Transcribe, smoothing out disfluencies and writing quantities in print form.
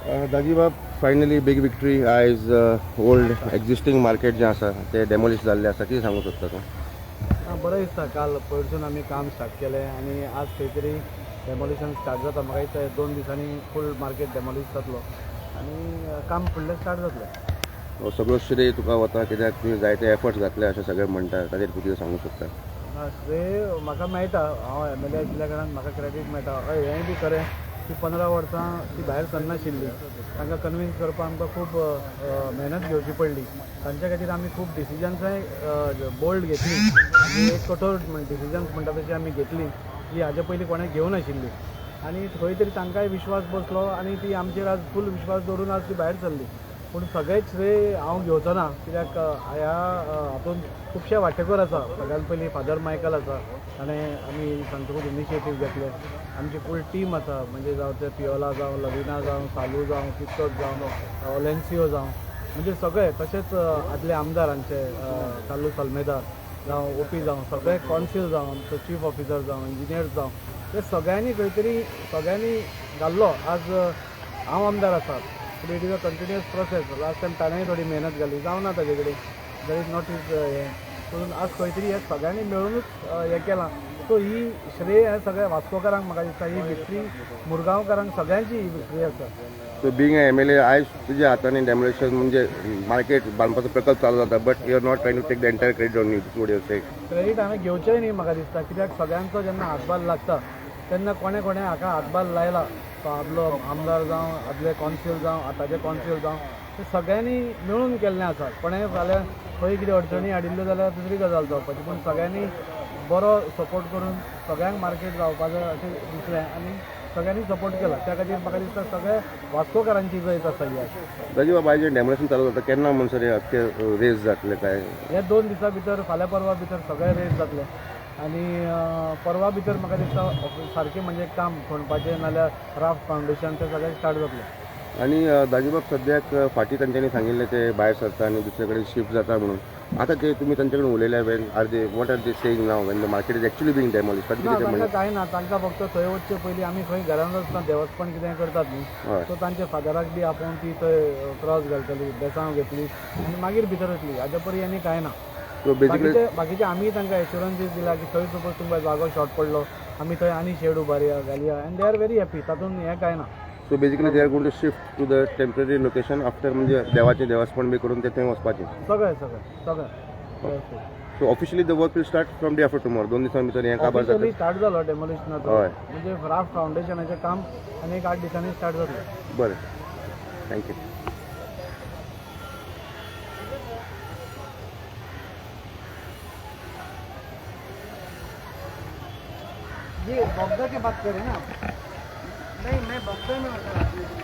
दाजीबाब, finally बीग victory आयज. Old existing market जें आसा तें डेमोलिश जाल्लें आसा. कितें सांगूंक सोदता तूं? आं, बरें दिसता. काल पयरसून आमी काम स्टार्ट केलें आनी आज खंय तरी डेमोलिशन स्टार्ट जाता. म्हाका दिसता 2 दिसांनी फूल मार्केट डेमोलिश जातलो आनी काम फुडलें स्टार्ट जातलें. हो सगळो श्रेय तुका वता, कित्याक तुवें जायते एफर्ट्स घातले अशें सगळे म्हणटा. ताचेर तूं कितें सांगूंक सोदता? ना, श्रेय म्हाका मेळटा. हांव एमएलए आशिल्ल्या कारणान म्हाका क्रेडीट मेळटा. हय, हेंय बी खरें की 15 वर्सां ती भायर सरनाशिल्ली. तांकां कन्विन्स करपाक आमकां खूब मेहनत घेवची पडली. तांच्या खातीर आमी खूब डिसिजन्सांय बोल्ड घेतली आनी एक कठोर डिसिजन्स म्हणटा तशी आमी घेतली, जी हाजे पयलीं कोणें घेवनाशिल्ली. आनी खंय तरी तांकांय विश्वास बसलो आनी ती आमचेर आज फूल विश्वास दवरून आज ती भायर सरली. पूण सगळेच श्रेय हांव घेवचो ना, कित्याक ह्या हातूंत खुबशे वांटेकर आसा. सगळ्यात पयलीं फादर मायकल आसा, ताणें आमी सांतक्रूज इनिशिएटीव घेतले. आमची फूल टीम आसा, म्हणजे जावं ते पियोला जावं, लविना जावं, सालू जावं, किस्तोद जावं, ओलेन्सियो जावं, म्हणजे सगळे. तशेंच आदले आमदार आमचे कार्लूस आल्मेदा जावं, ओपी जावं, सगळे कॉन्सील जावं, आमचो चीफ ऑफिसर जावं, इंजिनियर जावं, ते सगळ्यांनी खंय तरी सगळ्यांनी घाल्लो. आज हांव आमदार आसा, पूण it is a continuous process. Last time ताणेंय थोडी मेहनत घाली, जावना ताजे कडेन, that is not his हें. पूण आज खंय तरी हे सगळ्यांनी मेळुनूच हें केलां. सो ही श्रेय हे सगळ्या वास्कोकारांक. म्हाका दिसता ही विक्ट्री मुरगांवकारांक सगळ्यांची ही विक्ट्री आसा. सो बिंग एमएलए, आयज तुज्या हातांनी डेमोलिशन म्हणजे मार्केट बांदपाचो प्रकल्प चालू जाता, but you are not trying to take the entire credit on you, what you say? Credit हांवें घेवचेंय न्ही म्हाका दिसता, कित्याक सगळ्यांचो जेन्ना हातभार लागता तेन्ना कोणें कोणें हाका हातभार लायला, तो आदलो आमदार जावं, आदले कॉन्सील जावं, आतांचे कॉन्सील जावं, ते सगळ्यांनी मेळून केल्लें आसा. कोणें फाल्यां खंय कितें अडचणी हाडिल्ल्यो जाल्यार दुसरी गजाल जावपाची. पूण सगळ्यांनी बरो सपोर्ट करून सगळ्यांक मार्केट जावपाचें अशें दिसलें आनी सगळ्यांनी सपोर्ट केला. त्या खातीर म्हाका दिसता सगळ्या वास्कोकारांची जैत आसा ही आज. दाजीबाब, आयज डेमोलिशन चालू जाता, केन्ना म्हणसर हे अख्खे रेज जातले काय? हे 2 दिसां भितर, फाल्यां परवा भितर सगळें रेज जातलें आनी परवा भितर म्हाका दिसता सारकें म्हणजे काम खणपाचें नाल्यार राफ्ट फावंडेशन तें सगळें स्टार्ट जातलें. आनी दाजीबाब, सद्याक फाटीं तांच्यांनी सांगिल्लें ते भायर सरता आनी दुसरे कडेन शिफ्ट जाता म्हणून. आतां ते तुमी तांचे कडेन उलयल्या? When are they, what are they saying now when the market is actually being demolish? ना, तांकां कांय ना. तांकां फक्त थंय वचचे पयलीं आमी खंय घरान वचना, देवस्पण कितें करतात न्ही, सो तांच्या फादराक बी आपोवन ती थंय क्रॉस घालतली, बेसांव घेतली आनी मागीर भितर वतली. हाज्या परी आनी कांय ना. सो बेजिकली बाकीचे आमी तांकां एश्युरन्सीस दिला की थंय सपोज तुमकां जागो शॉर्ट पडलो, आमी थंय आनी शेड उबारया, घालया, and they are very happy. तातूंत हें कांय ना. So basically they are going to shift to the temporary location after, म्हणजे देवाचें देवासपण बी करून ते थंय वचपाचें? सगळें सगळें सगळें व्यवस्थीत. So officially the work will start from day after tomorrow. 2 दिसां भितर हें काबार ऑफिशियली जाता? स्टार्ट जालो डेमोलिशनाचो. म्हणजे राफ्ट फावंडेशनाचें काम आनी एक 8 दिसांनी स्टार्ट जातलें. बरें, thank you. ये बोगदा की बात करें ना आप? नहीं, मैं बोगदा में बता रहा हूँ.